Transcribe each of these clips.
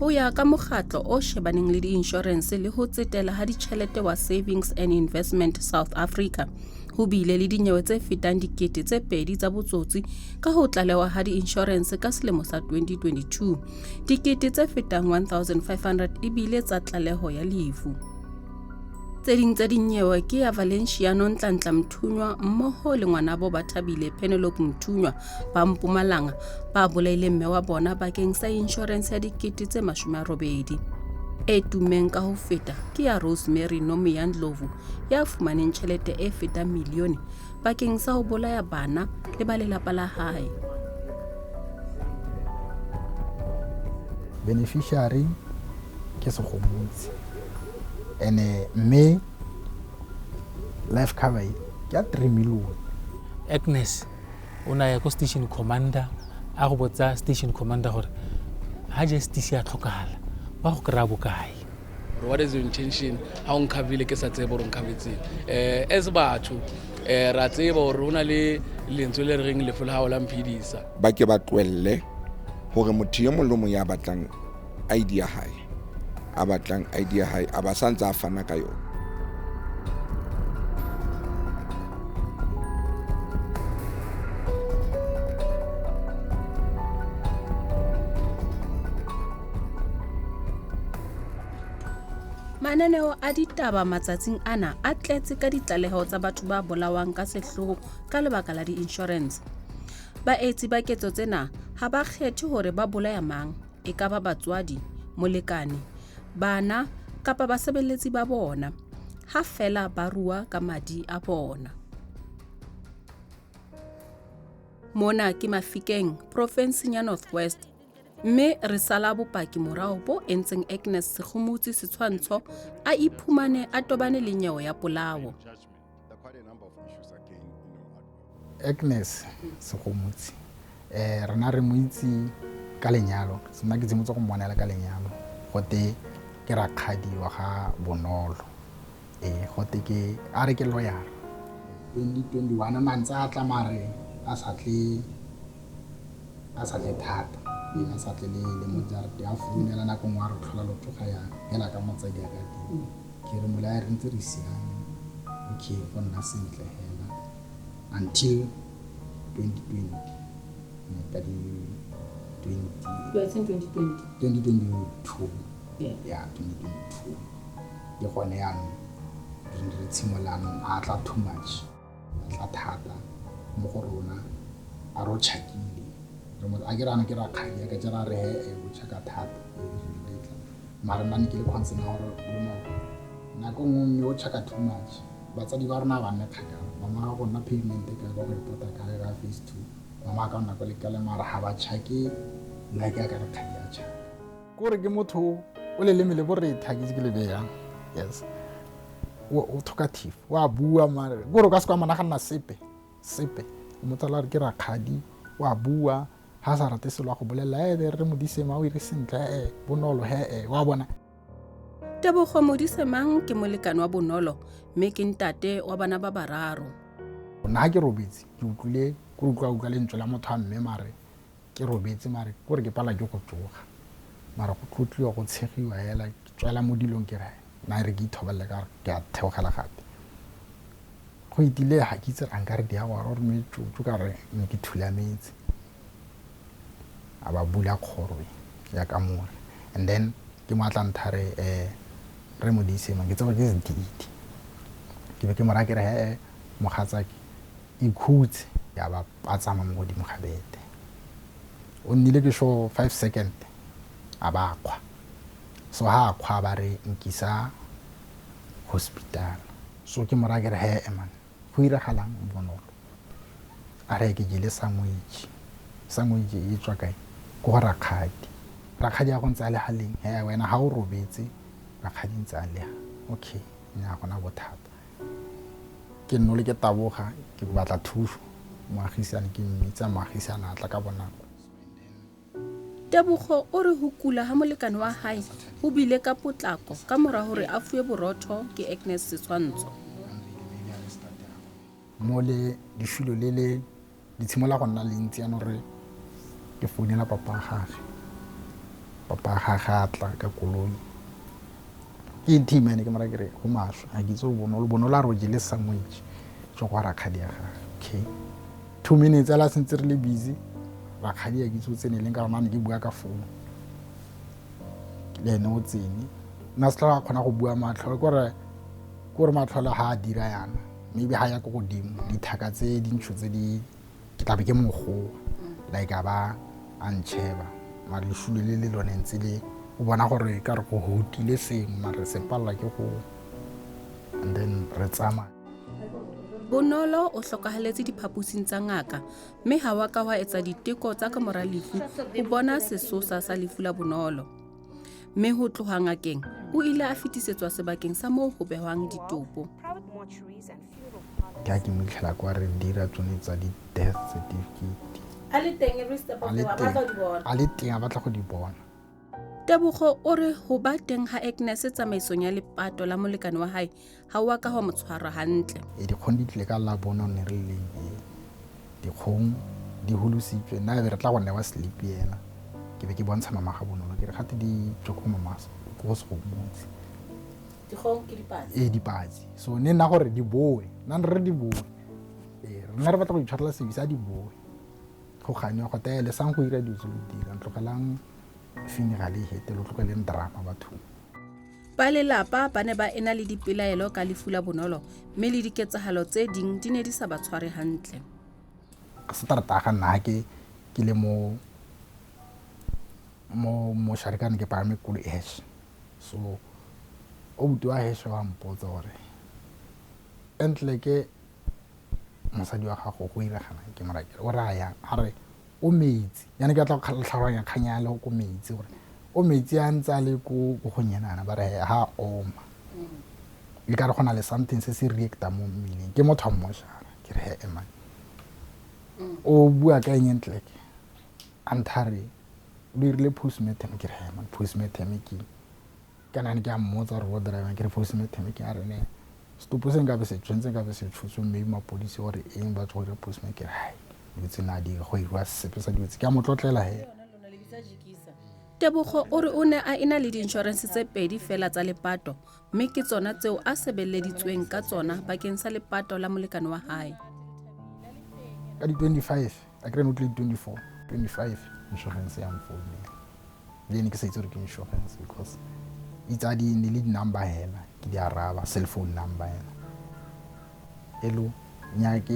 Ho ya ka mokgatlo o shebaneng le diinshorense le ho tsetela ha ditjhelete wa Savings and Investment South Africa, ho bile le dinyewe tse fetang 2000 tsa botsotsi ka ho tlalewa ha diinshorense ka selemo sa 2022. Dikete tse fetang 1500 e bile tsa tlaleho ya lefu. Tse ding tsa dinyewe ke ya Valenciano Ntlantla Mthunywa mmoho le ngwanabo Bathabile Penelope Mthunywa ba Mpumalanga ba bolaileng mme wa bona bakeng sa inshorense ya 80,000. E tummeng ka ho feta ke ya Rosemary Nomia Ndlovu ya fumaneng tjhelete e fetang milione bakeng sa ho bolaya bana le ba lelapa la hae. Beneficiary ke Segomotsi ene mme life cover e ke ya 3 million. Agnes o ne a ya ko station commander a go botsa station commander gore ha justice ya tlhokagala ba go kry-a bokae. What is your intention ha o nkhavile ke sa tsebe gore o nkhavetseng? As batho ra tseba gore ho na le lentswe le reng lefu la hao la mphedisa. Ba ke ba tlohelle hore motho e mong le mong ya batlang ID ya hae, a batlang ID ya hae, a ba sa ntse a fana ka yona. Mananeo a ditaba matsatsing ana a tletse ka ditlaleho tsa batho ba bolawang ka sehloho ka lebaka la di-insurance. Baetsi ba ketso tsena ha ba kgethe hore ba bolaya mang, e ka ba batswadi, molekane, bana kapa basebeletsi ba bona, ha feela ba rua ka madi a bona. Mona ke Mafikeng, profenseng ya North West, mme re sala bopaki morao bo entseng Agnes Segomotsi Setshwantsho a iphumane a tobane le nyewe ya polao. Agnes Segomotsi rena re mo itse ka lenyalo, nna ke tshimotse go mmonela ka lenyalo, gote ke rakgadi wa ga Bonolo. Gote ke a re ke lawyer. 2021 mantse a tla mare a sa tle, a sa tle thata, a sa tle le mo jarete a founela nako nngwe a re tlhola lo tsoga yang hela ka motsadi a ka teng. Ke re mola re ntse re siame, okay go nna sentle hela until 2020, ka di 2020. 2022. Yeah, 2022. Ke gone yaanong re tshimola anong a tla too much, a tla thata mo go rona, a re o tšhakile. Re mo, a ke re ano ke rakgadi, a ka tse ra re he, o tšhaka thata, re letla. Mara nna ne ke le concern ya gore Bonolo, nako nngwe mme o tšhaka too much. Batsadi ba rona ba nne kgakala, mama wa go nna pavement ka ba go report-a ka ga phase 2. Mama ka nna ko lekale mara ha ba tšhake like a ka re kgadi a tšhaka. Kore ke motho o leleme le borethe, ha ke itse ke le beyang. Yes. O talkative, wa bua mare kore o ka se kwa monaganna sepe, sepe. O mo tsala re ke rakgadi, wa bua, ha sa rate selo a go bolelela, re Modisema o ire sentle, Bonolo, he, wa bona. Tebogo Modisemang ke molekane wa Bonolo mme ke ntate wa bana ba bararo. Nna ha ke robetse, ke utlwile, ke utlwa utlwa lentswe la motho a mme mare ke robetse mare kore ke pala ke go tsoga. Mara go tlotliwa go tshegiwa hela, ke tswela mo dilong ke re nna re ke ithoballe ka ke a theogela gape. Go itile ha ke itse a nka re di a gore metsotso ka re ne ke thulametse. A ba bula kgoro ya kamore. And then ke mo a tla ntha re, re Modisema, ke tseba ke sedidi. Ke be ke mo raya ke re, he, mogatsake, ikhutse. Ya ba patsama mo godimo ga bete. O nnile ke sure 5 second, a ba kgwa. So ha a kgwa ba re nkisa hospital. So ke mo raya ke re, he, man, go iragalang Bonolo? A re ke jele sandwich. Sandwich e tswa kae? Ko go rakgadi. Rakgadi a go ntse a le haleng. He, wena ha o robetse, rakgadi ntse a le ha. Okay, nya gona bothata. Ke nnole ke taboga, ke batla thuso. Moagisane ke mmitsa, moagisane a tla ka bonako. Tebogo o re ho kula ha molekane wa hae ho bile ka potlako ka mora hore a fuwe borotho ke Agnes Setshwantsho. Mo le difilo le le di tshimola go nna le ntsi yanong re ke founela papa wa gagwe. Papa ga ga tla ka koloi. Ke team ene ke mara ke re go maswe ga ke itse gore Bonolo, Bonolo a re o jele sandwich tswa kwa rakgadi ya gage. Okay, 2 minutes ela sentse re le busy, rakgadi ya ke itse o tsene leng ka gona ne ke bua ka phone le ene o tsene nna se tlhola a kgona go bua matlho kore matlhole ga a dira yana maybe ga ya ko godimo dithaka tse dintsho tse di ke tlabe ke mogoa like a ba a ntšheba mare lefulo le le lone ntse le o bona gore ka re go hotile sengwe mare se palela ke go and then re tsamaya. Bonolo o hlokahaletse diphaposing tsa ngaka mme ha wa ka wa etsa diteko tsa kamora lefu ho bona sesosa sa lefu la Bonolo. Mme ho tloha ngakeng o ile a fetisetswa sebakeng sa moo ho behwang ditopo. Ke a ke mo itlhela kwa re dira tsone tsa di-death certificate. A le teng every step A le teng, a le teng a batla go di bona. Tebogo o re ho ba teng ha Agnes tsamaisong ya lepato la molekane wa hae ha o a ka wa mo tshwara hantle. E dikgong di tlile ka Labone ne re le dikgong di holositswe nna be re tla go newa slip ena ke be ke bontsha mama ga Bonolo ke re gate di tswe ko mama ko go Segomotsi. Dikgong ke dipatsi. Ee, dipatsi. So ne nna gore di boe nna re di boe ee rena re batla go itshwarela service a di boe go ganiwa go tele sang go ira dilo tse lo dirang tlogelang funeral e hete lo tlogeleng drama bathong. Ba lelapa ba ne ba ena le dipelaelo ka lefu la Bonolo mme le diketsahalo tse ding di ne di sa ba tshware hantle. Ka Satertaga nna ke ke le mo mo mošare ka ne ke pagame koloi hash so o buti wa hash wa mpotsa gore entle ke mosadi wa gago go iragalang ke mora ke o raya a re o metsi yana ke batla go tlhaloganya kgang ya le ko metsi gore o metsi a ntse a le ko go nyenana ba re ha oma e ka re go na le something se se reacta mo mmeleng ke motho wa mmošara ke re he man o bua ka eng entle ke a nthare o dirile postmortem ke re he man postmortem ke kana ne ke a mmotsa gore bo driver ke re postmortem ke a re ne setopo se nkabe se tshwanetse nkabe se tshotswe mme mapodisi gore eng ba tswa go dira postmortem ke re hai dilo tse na di go iriwa sepe sa dilo tse ke a mo tlotlela he. Tebogo o re o ne a ena le diinshorense tse pedi feela tsa lepato mme ke tsona tseo a sebeleditsweng ka tsona bakeng sa lepato la molekane wa hae. Ka di-25 a kry-e no tlile di-24 25 insurance ya mfounela le ene ke sa itse gore ke insurance because itsa di ne le di-number hela ke di araba cell phone number hela hello nya ke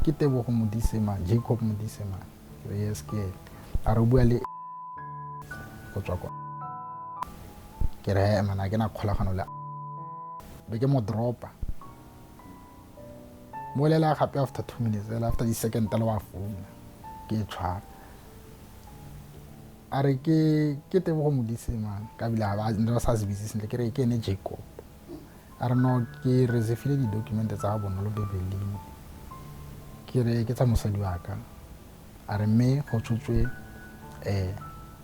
ke Tebogo Modisema Jacob Modisema ke re yes ke ene a re o bua le go tswa kwa ke re he man a ke na kgolagano le be ke mo dropa mo lela gape after 2 minutes ela after di-second le wa founa ke e tshwara a re ke ke Tebogo Modisema ka bile a ba ne ba sa se bitse sentle ke re ke ene Jacob a re no ke receive di-document tsa ga Bonolo Bebeline ke re ke tsa mosadi wa ka a re mme go tshotswe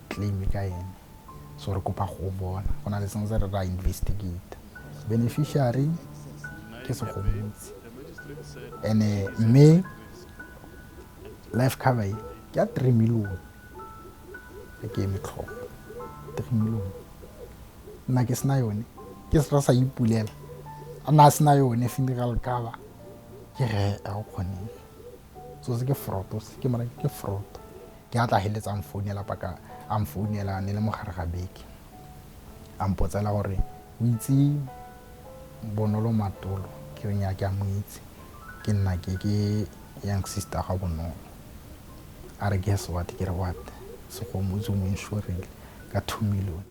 claim ka ene so re kopa go bona go na le sengwe se re ra investigate beneficiary ke Segomotsi ene mme life cover e ke ya 3 million e ke eme tlhogo 3 million nna ke sena yone ke se sa ipulela a nna a sena yone funeral cover ke re a go kgonege so se ke fraud se ke mara ke fraud ke a tla heletsa a mfounela paka a mfounela ne le mo gare ga beke a mpotsela gore o itse Bonolo Matolo ke re nya ke a mo itse ke nna ke ke young sister ga Bonolo a re guess what ke re what Segomotsi o mo insurile ka 2 million.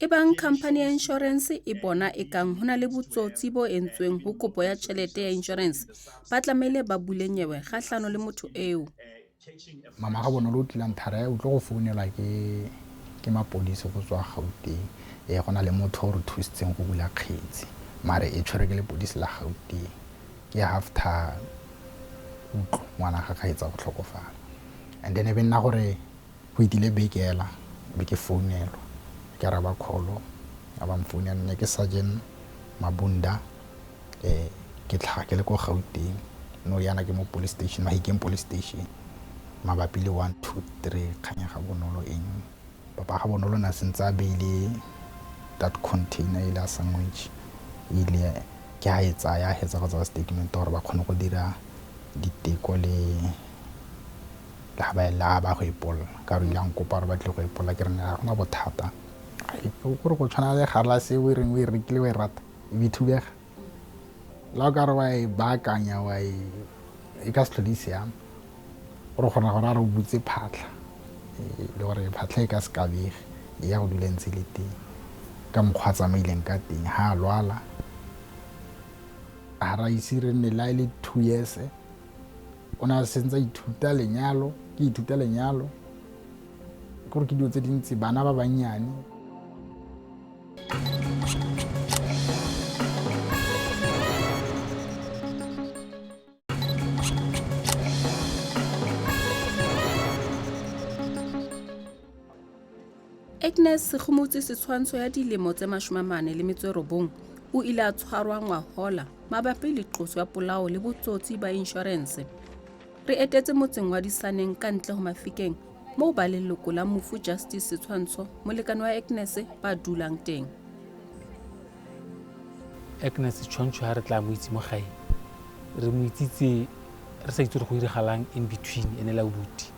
Ebang khamphani ya inshorense e bona ekang ho na le botsotsi bo entsweng ho kopo ya tjhelete ya inshorense, ba tlamehile ba bule nyewe kgahlano le motho eo. Mama ga Bonolo o tlile nthara o tlo go founelwa ke ke mapodisi go tswa Gauteng e go na le motho o re thusitseng go bula kgetsi mare e tshwere ke lepodisi la Gauteng ke after Kutlo ngwana ga gaetsa go tlhokofala and then e be nna gore go itile beke ela be ke founelwa ke araba call a ba mfounela nne ke Sergeant Mabunda ke tlhaga ke le ko Gauteng no yana ke mo police station Mahikeng police station. Mabapi le 1 2 3 kgang ya ga Bonolo eng. Papa ga Bonolo ne a sentse a beile that container e le ya sandwich, e ile ke ha e tsaya a hetsa go tsaya statement gore ba kgone go dira diteko le le ga ba la ba go ipolola, ka gore ile a nkopa gore ba tlile go ipolola, ke re ga gona bothata. Gore go tshwana le galase o e reng o e rekile o e rata e be thubega, la o ka re wa e baakanya wa e e ka se tlhole e siama, gore kgona gore a re o butse phatlha le gore phatlha e ka se kabege, e ya go dula ntse le teng ka mokgwa a tsamaileng ka teng. Ha a lwala ga ra ise re nne le a e le 2 years, o ne a sentse a ithuta lenyalo, ke ithuta lenyalo, kore ke dilo tse dintsi, bana ba bannyane. Agnes Segomotsi Setshwantsho ya dilemo tse 49 o ile a tshwarwa ngwahola mabapi le qoso ya polao le botsotsi ba inshorense. Re etetse motseng wa Disaneng ka ntle ho Mafikeng, moo ba leloko la mofu Justice Setshwantsho, molekane wa Agnes, ba dulang teng. Agnes Setshwantsho ha re tla mo itse mo gae, re mo itsitse re sa itse gore go diragalang in between ene le abuti,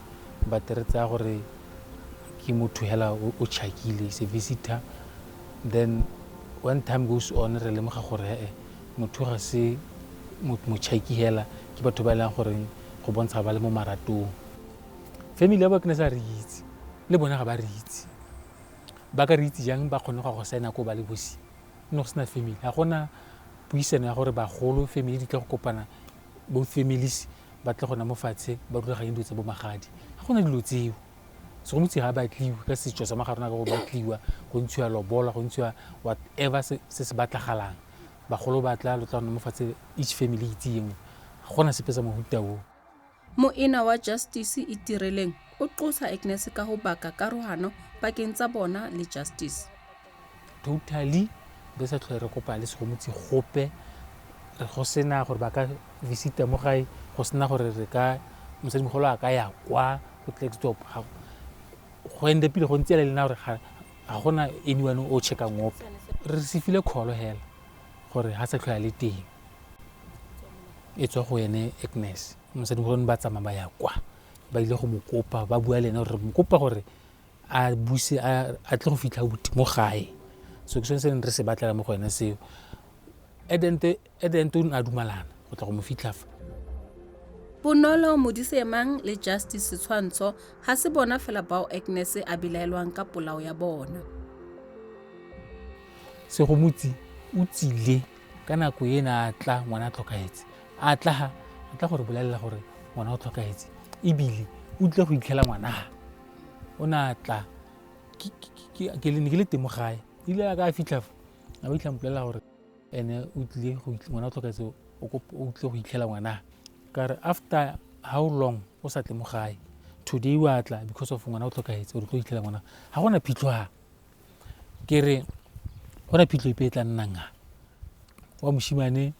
but re tsaya gore ke motho hela o tšhakile, is a visitor. Then when time goes on re lemoga gore he motho ga se motšhaki hela, ke batho ba e leng gore go bontsha ba le mo maratong. Family ya bo Agnes a re itse, le bona ga ba re itse. Ba ka re itse jang ba kgone go go saena ko ba le bosi? Ne go sena family, ga gona puisano ya gore bagolo family di tla go kopana, both families ba tle gona mo fatshe ba rulaganye dilo tsa bo magadi. Ga gona dilo tseo. Segomotsi ga batliwe ka setso sa magarona, ka go batliwa go ntshiwa lobola, go ntshiwa whatever se se batlagalang. Bagolo ba tla lo tla nna mo fatshe, each family itse engwe. Ga gona sepe sa mohuta o. Moena wa Justice Itireleng o qosa Agnes ka ho baka karohano pakeng tsa bona le Justice. Totally re sa tlhole re kopa le Segomotsi gope, re go sena gore ba ka visita mo gae, go sena gore re ka mosadimogolo a ka ya kwa go Klerksdorp. Go ende pele go ntse le nna gore ga gona anyone o checkang ope. Re receive-ile call hela gore ha sa tlhole a le teng, e tswa go ene Agnes. Mosadimogolo ba tsamaya ba ya kwa, ba ile go mo kopa, ba bua le ene gore re mo kopa gore a buse a tle go fitlha abuti mo gae. So ke sone se re se batlela mo go ene seo. At the end o ne a dumalana go tla go mo fitlha fa. Bonolo Modisemang le Justice Setshwantsho ha se bona fela bao Agnes a belaelwang ka polao ya bona. Segomotsi o tsile ka nako e na a tla ngwana a tlhokahetse. A tla ha, a tla go re bolelela gore ngwana o tlhokahetse, ebile o tlile go itlhela ngwana ha. O ne a tla, ke ne ke le teng mo gae. Ebile a ka fitlha fa, a ba fitlha mpolelela gore ene o tlile go ngwana o tlhokahetse, o tlile go itlhela ngwana. Ka re after how long o sa tle mo gae? Today wa tla because of ngwana o tlhokahetse, o tlo itlhela ngwana. Ga gona phitlho ha. Ke re gona phitlho epe e tla nnang ha. Wa moshimane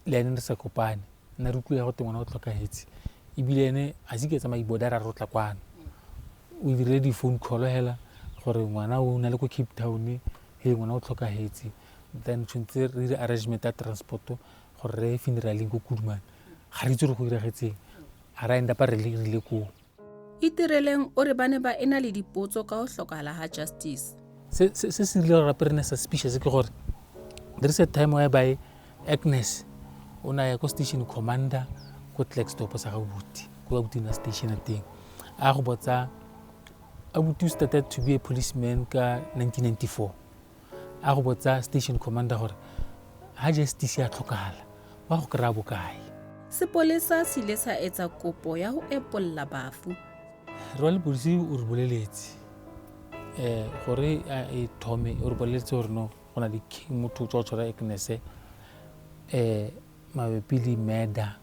le ene re sa kopane, nna re utlwile go te ngwana o tlhokahetse, ebile ene a se ke tsamaya ibodara re tla kwano. O dirile di-phone call hela gore ngwana o na le ko Cape Town, he ngwana o tlhokahetse, then tshwanetse re dire arrangement ya transport gore re ye funeraleng ko Kudumane. Ga re itse gore go diragetseng, ga ra end up re rile koo. Itireleng o re ba ne ba ena le dipotso ka ho hlokahala ha Justice. Se se dirile gore gape re nne suspicious ke gore there is a time whereby Agnes o ne a ya ko station commander ko Klerksdorp sa ga abuti, ko abuti na station teng. A go botsa abuti started to be a policeman ka 1994. A go botsa station commander gore ha Justice ya tlhokala wa go kry-a bokae. Sepolesa se ile sa etsa kopo ya ho epolla bafu. Re wa lepodisi o re boleletse gore e thome, o re boleletse gore no go na le motho o tswa go tshwara Agnes mabapi le murder,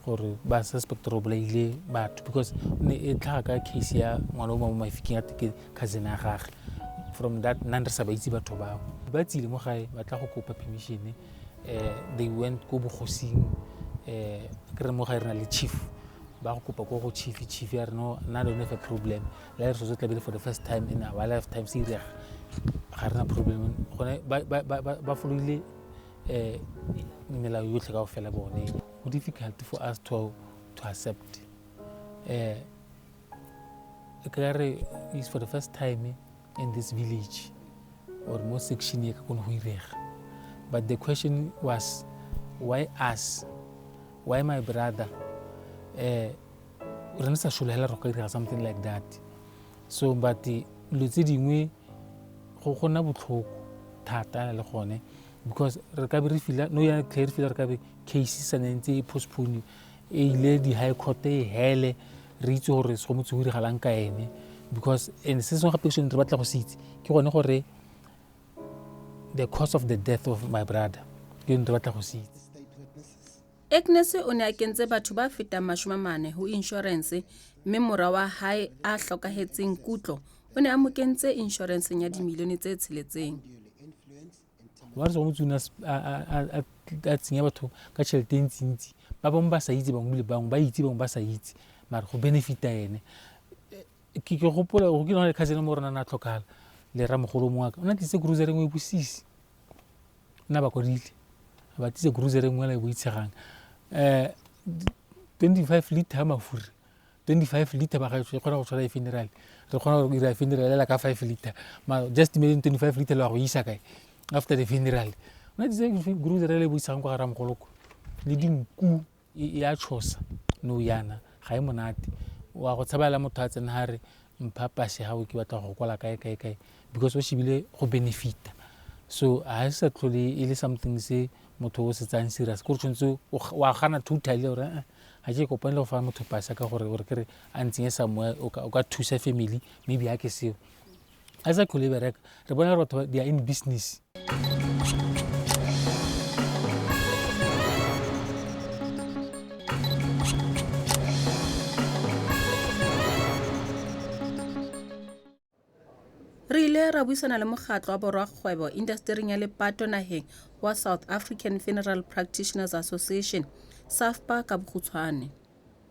gore ba suspect gore o bolaile batho, because ne e tlhaga ka case ya ngwana o mongwe mo Mafikeng a ke cousin ya gagwe. From that nna re sa ba itse batho bao. Ba tsile mo gae ba tla go kopa permission, they went ko bogosing, ke re mo gae re na le chief, Ba go kopa ko go chief, chief ya re no, nna don't have a problem. Le re so tla for the first time in our lifetime se irega. Ga rena problem. Gone ba followile melao yotlhe kaofela bone. Go difficult for us to accept. Kare is for the first time in this village or mo section e ka kgone go irega. But the question was, why us? Why my brother? Re ne sa sholehela re ka dira something like that. So but dilo tse dingwe go nna botlhoko thata le gone, because re ka be re fila no ya clear fila re ka be case sa ne ntse e postpone e ile di high court e hele, re itse gore se go motse go diragalang ka ene, because and se sengwe gape se re batla go se itse ke gone gore the cause of the death of my brother ke yone re batla go se itse. Agnes o ne a kentse batho ba fetang 40 ho insurance, mme mora wa hae a hlokahetseng Kutlo o ne a mo kentse insurance-eng ya dimilione tse 6. Wa re motho a tsenya batho ka tšhelete e ntsintsi, ba bangwe ba sa itse, bangwe le bangwe ba itse, bangwe ba sa itse, mara go benefita ene. Ke gopola go ke nna le cousin mo rona na tlhokala le ramogolo mongwe wa ka, o ne a tlisitse cruiser e nngwe e bosisi, nna ba kwadile, ba tlise cruiser e nngwe e boitshegang, 25 liter mafura, 25 liter ba gaetsho e kgona go tshwara e funeral, re kgona go dira funeral ela ka 5 liter, ma just imagine 25 liter la go isa kae after the funeral. O ne a tlise cruiser e le boitshegang kwa ga ramogolo kwa, le dinku e a tshosa no yana, ga e monate. Wa go tshabela motho a tsena ha re mpha pase ha o ke batla go kwala kae kae kae, because o shebile go benefita. So ha e sa tlhole e le something se motho o se tsayang serious, ke gore tshwanetse wa gana totally gore ga ke kopane le go fa motho pasa ka gore ke re a ntsenye somewhere o ka thusa family, maybe ha ke seo. Ha e sa tlhole e bereka, re bona gore batho they are in business. Re ile ra buisana le mokgatlo wa borakgwebo indastering ya lepato naheng wa South African Funeral Practitioners Association, SAFPA ka bokgutshwane.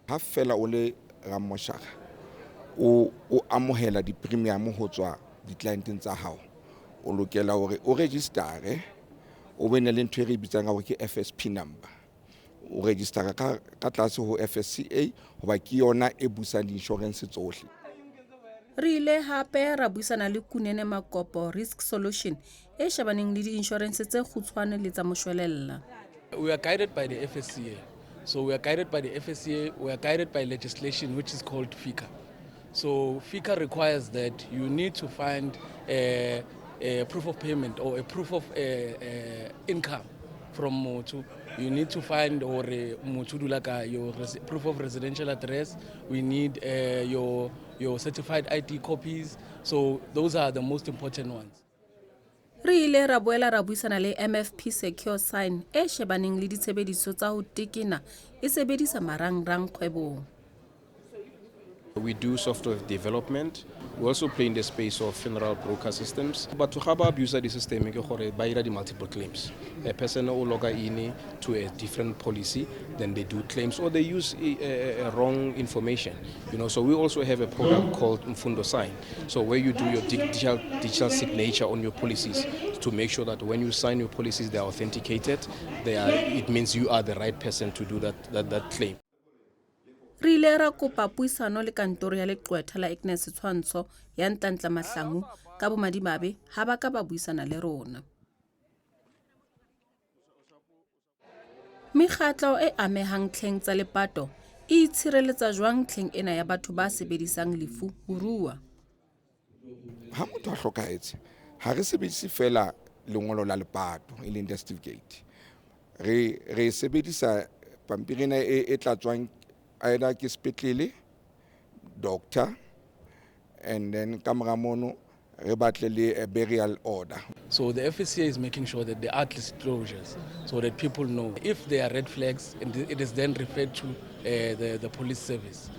Ha fela o le ramoshara, o amohela di-premium ho tswa di-clienteng tsa hao, o lokela hore o register-e, o be ne le ntho e re bitsang hore ke FSP number. O register-a ka tlase ho FSCA hoba ke yona e busang di-insurance tsohle. Re ile hape ra buisana le Kunene Makopo Risk Solution e shebaneng le di-insurance tse kgutshwane le tsa moshwelella. We are guided by the FSCA. So we are guided by the FSCA, we are guided by legislation which is called FICA. So FICA requires that you need to find a proof of payment or a proof of income from motho. You need to find or motho dula ka your proof of residential address. We need your certified ID copies. So those are the most important ones. Re ile ra boela ra buisana le MFP Secure Sign e shebaneng le ditshebediso tsa ho tekena e sebedisa marangrang kgwebong. We do software development. We also play in the space of funeral broker systems. But to have abuse the system, by the multiple claims. A person will log in to a different policy, then they do claims or they use a wrong information. You know, so we also have a product called Mfundo Sign. So where you do your digital signature on your policies to make sure that when you sign your policies, they are authenticated. It means you are the right person to do that claim. Re ile ra kopa puisano le kantoro ya leqwetha la Agnes Tshwantsho ya Nhlanhla Mahlangu ka bomadimabe ha ba ka ba buisana le rona. Mekgatlo e amehang tlheng tsa lepato e itshireletsa jwang tlheng ena ya batho ba sebedisang lefu ho rua? Ha motho a hlokahetse, ha re sebedise fela lengolo la lepato e leng death certificate. Re sebedisa pampiri ena e tlatswang either ke sepetlele, doctor, and then ka mora mono re batle le a burial order. So the FSCA is making sure that there are disclosures so that people know if there are red flags, and it is then referred to the police service.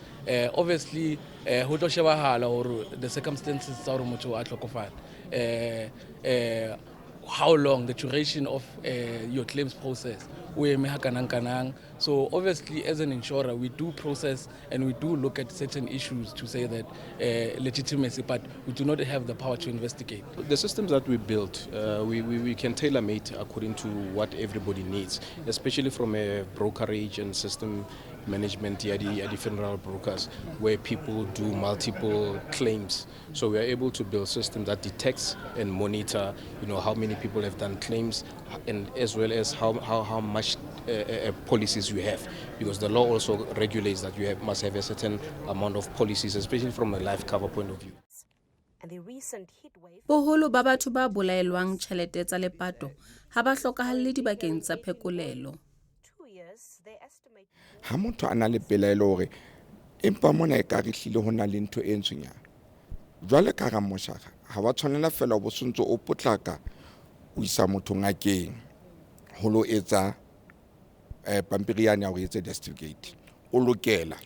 Obviously, ho tlo shebahala hore the circumstances tsa hore motho a hlokofale. How long the duration of your claims process o eme ha kanang kanang. So obviously as an insurer we do process and we do look at certain issues to say that legitimacy, but we do not have the power to investigate. The systems that we built, we can tailor made according to what everybody needs, especially from a brokerage and system management ya di funeral brokers, where people do multiple claims. So we are able to build system that detects and monitor, you know, how many people have done claims, and as well as how much policies you have, because the law also regulates that you must have a certain amount of policies, especially from a life cover point of view. Boholo ba batho ba bolaelwang tjhelete tsa lepato ha ba hlokahalle dibakeng tsa phekolelo. Ha motho a na le pelaelo hore empa mona e ka re hlile ho na le ntho e ntshonyana, jwale ka hara moshara ha wa tshwanela fela o bo sontso o potlaka o isa motho ngakeng ho lo etsa pampiri yane ya hore etse death certificate. O lokela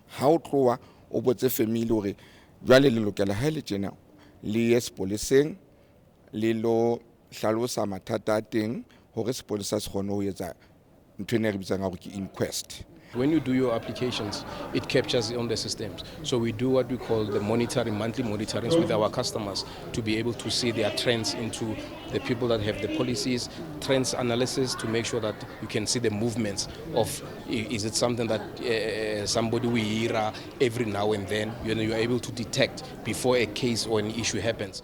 ha o tloha o botse family hore jwale le lokela ha le tjena le ye sepoleseng le lo hlalosa mathata a teng hore sepolesa se kgone ho etsa ntho ena e re bitsang hore ke inquest. When you do your applications, it captures on the systems. So we do what we call the monitoring, monthly monitorings with our customers to be able to see their trends into the people that have the policies, trends analysis to make sure that you can see the movements of, is it something that somebody will hear every now and then, you know, you're able to detect before a case or an issue happens.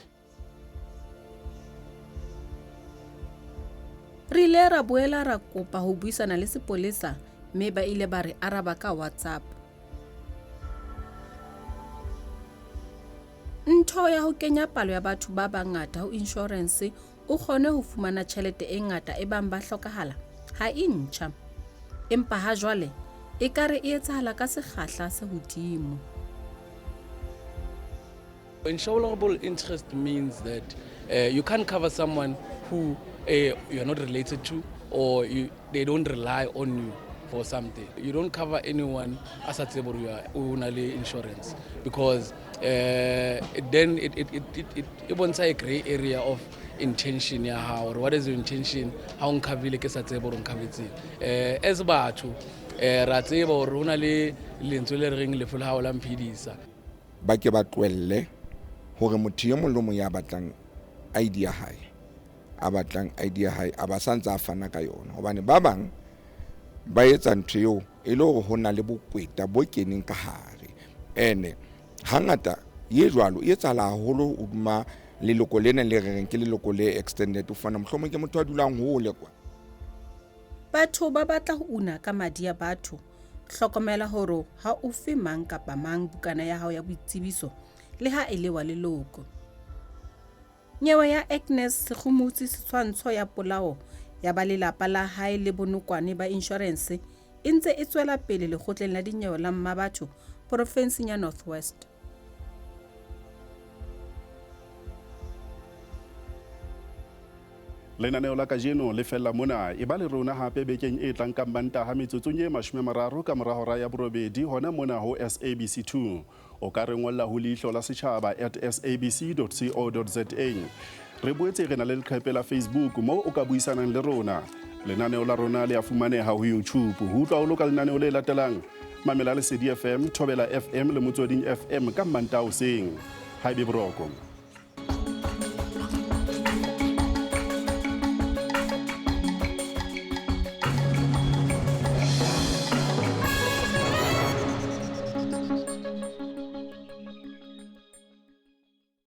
Re ile ra boela ra kopa ho buisana le sepolesa mme ba ile ba re araba ka WhatsApp. Ntho ya ho kenya palo ya batho ba bangata ho insurance o kgone ho fumana tjhelete e ngata e bang ba hlokahala ha e ntjha. Empa ha jwale ekare e etsahala ka sekgahla se hodimo. Insurable interest means that you can't cover someone who you are not related to, or they don't rely on you for something. You don't cover anyone as a tsebe hore you are o na le insurance, because then it bontsha a grey area of intention ya hao, or what is your intention ha o nkhavile ke sa tsebe hore o nkhavetseng. As batho ra tseba hore ho na le lentswe le reng lefu la hao la mphedisa. Ba ke ba tlohelle hore motho e mong le mong ya batlang ID ya hae, a batlang ID ya hae, a ba santse a fana ka yona, hobane ba bang ba etsa ntho eo e le hore ho na le bokweta bo keneng ka hare. Ene hangata ye jwalo e etsahala haholo hodima leloko lena le re reng ke leloko le extended, o fana mohlomong ke motho a dulang hole kwa. Batho ba batla ho una ka madi a batho. Hlokomela hore ha o fe mang kapa mang bukana ya hao ya boitsebiso le ha e le wa leloko. Nyewe ya Agnes Sekgomotsi Setshwantsho ya polao ya ba lelapa la hae le bonokwane ba inshorense e ntse e tswela pele lekgotleng la dinyewe la Mmabatho porofenseng ya North West. Lenaneo la kajeno le fella mona. E ba le rona hape bekeng e tlang ka Mantaha metsotsong e 30 ka mora hora ya 8 hona mona ho SABC 2. O ka re ngolla ho leihlo la setjhaba at sabc.co.za. Re boetse re na le leqephe la Facebook moo o ka buisanang le rona. Lenaneo la rona le a fumaneha ho YouTube. Ho utlwa o loka lenaneo le latelang, mamela Lesedi FM, Thobela FM le Motsweding FM ka Mantaha hoseng. Haebe boroko.